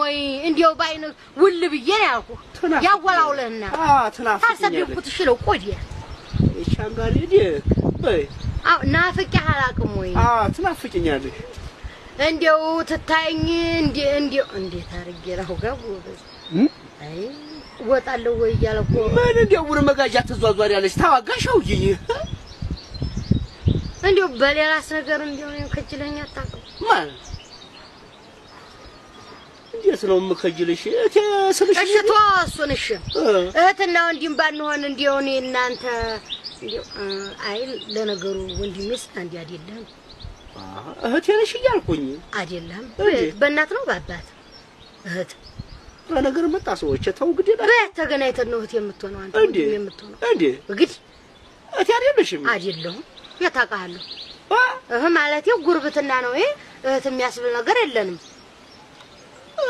ወይ? እንዲያው በዓይንህ ውል ብዬ ነው ያልኩህ። ያወላውለህና ታልሰደብኩት እሺ ነው ቆዲያ ይቻንጋል ይደክ በይ። አዎ ናፍቄህ አላውቅም ወይ? አዎ ትናፍቂኛለሽ። እንዲያው ትታየኝ እንዴ እንዲያው እንዴት አድርጌ ላውጋ ጎበዝ። አይ እወጣለሁ ወይ እያለ እኮ ምን እንዲያው ውር መጋዣ ትዟዟሪያለሽ? ታዋጋሽ አውጊኝ። እንዲያው በሌላስ ነገር እንዲያው እኔን ከጅለኸኝ አታውቅም። ማን እንዴት ነው የምከጅልሽ? እቴ ስልሽ እሺ ተወው እሱን። እሺ እህትና ወንድም ባንሆን እንዲያው እኔ እናንተ እንዲያው አይ ለነገሩ ወንድሜስ አንድ አይደለም። እህቴ ነሽ እያልኩኝ አይደለም። በእናት ነው በአባት እህት ለነገር መጣ ሰዎች ተው ግድ ይላል። በየት ተገናኝተን ነው እህት የምትሆነው አንተ ወንድሜ የምትሆነው? እንዴ እንግዲህ እህቴ አይደለሽም? አይደለሁም። የት አውቃለሁ? እህ ማለቴ ጉርብትና ነው። ይሄ እህት የሚያስብል ነገር የለንም።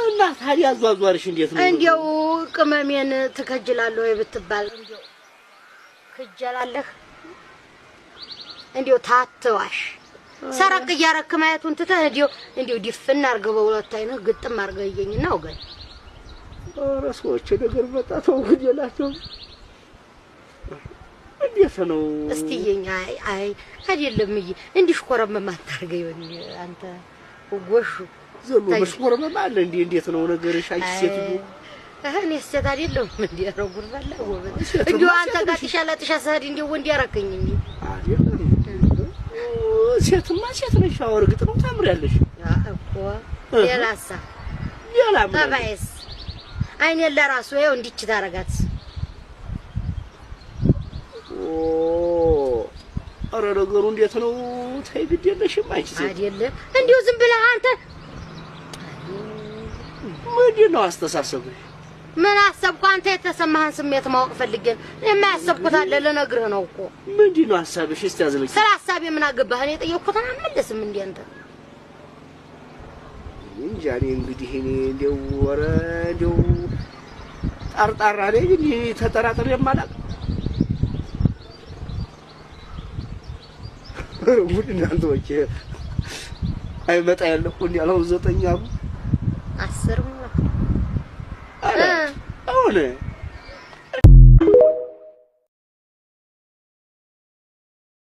እና ታዲያ አዟዟርሽ እንዴት ነው? እንዲያው ቅመሜን ትከጅላለህ ወይ ብትባል እንዲያው ክጀላለህ። እንዲያው ታትዋሽ ሰረቅ እያረክ ማየቱን ትተህ እንዲያው እንዲያው ድፍን አድርገህ በሁለት ዓይንህ ግጥም አድርገህ እየኝና ወገን። ኧረ ሰዎች ነገር መጣ ተው ግድ የላቸውም። እንዴት ነው እስቲ እየኝ። አይ አይ አይደለም እዬ እንዲህ ኮረመም አታድርገኝ አንተ ጎሹ ዘሎ መሽኮርመም አለ እንዴ? እንዴት ነው ነገርሽ? አንቺ ሴትዮ እኔ ሴት አይደለሁም እንዴ? ኧረ ጉድ በላ ጎበዝ። እንዲያው አንተ ጋር ጥሻ ለጥሻ ስሄድ እንዲያው ወንድ ያረከኝ እንዴ? አይደለም ሴትማ ሴት ነሽ። አዎ እርግጥ ነው ታምሪያለሽ እኮ። ሌላሳ ሌላ ምን ጠባይስ? አይኔን ለራሱ ይኸው እንዲች ታረጋት። ኧረ ነገሩ እንዴት ነው? ተይ ግድ የለሽም አንቺ ሴት። አይደለም እንዲያው ዝም ብለህ አንተ ምንድን ነው አስተሳሰብሽ? ምን አሰብኩ? አንተ የተሰማህን ስሜት ማወቅ ፈልጌ ነው። እኔማ ያሰብኩት አለ ልነግርህ ነው እኮ። ምንድን ነው ሀሳብሽ? እስቲ አዝልቂ። ስለ ሀሳቤ ምን አገባህ? እኔ የጠየቅኩትን አልመለስም እንዴ አንተ። እንጃ እኔ እንግዲህ እኔ እንደው ኧረ እንደው ጠርጣራ ነኝ እንዲህ ተጠራጥሬ የማላውቅ። ጉድ እናንተ ወቼ አይመጣ ያለ እኮ እንዲህ አሁን 9 አሉ 10 አሁን አሁን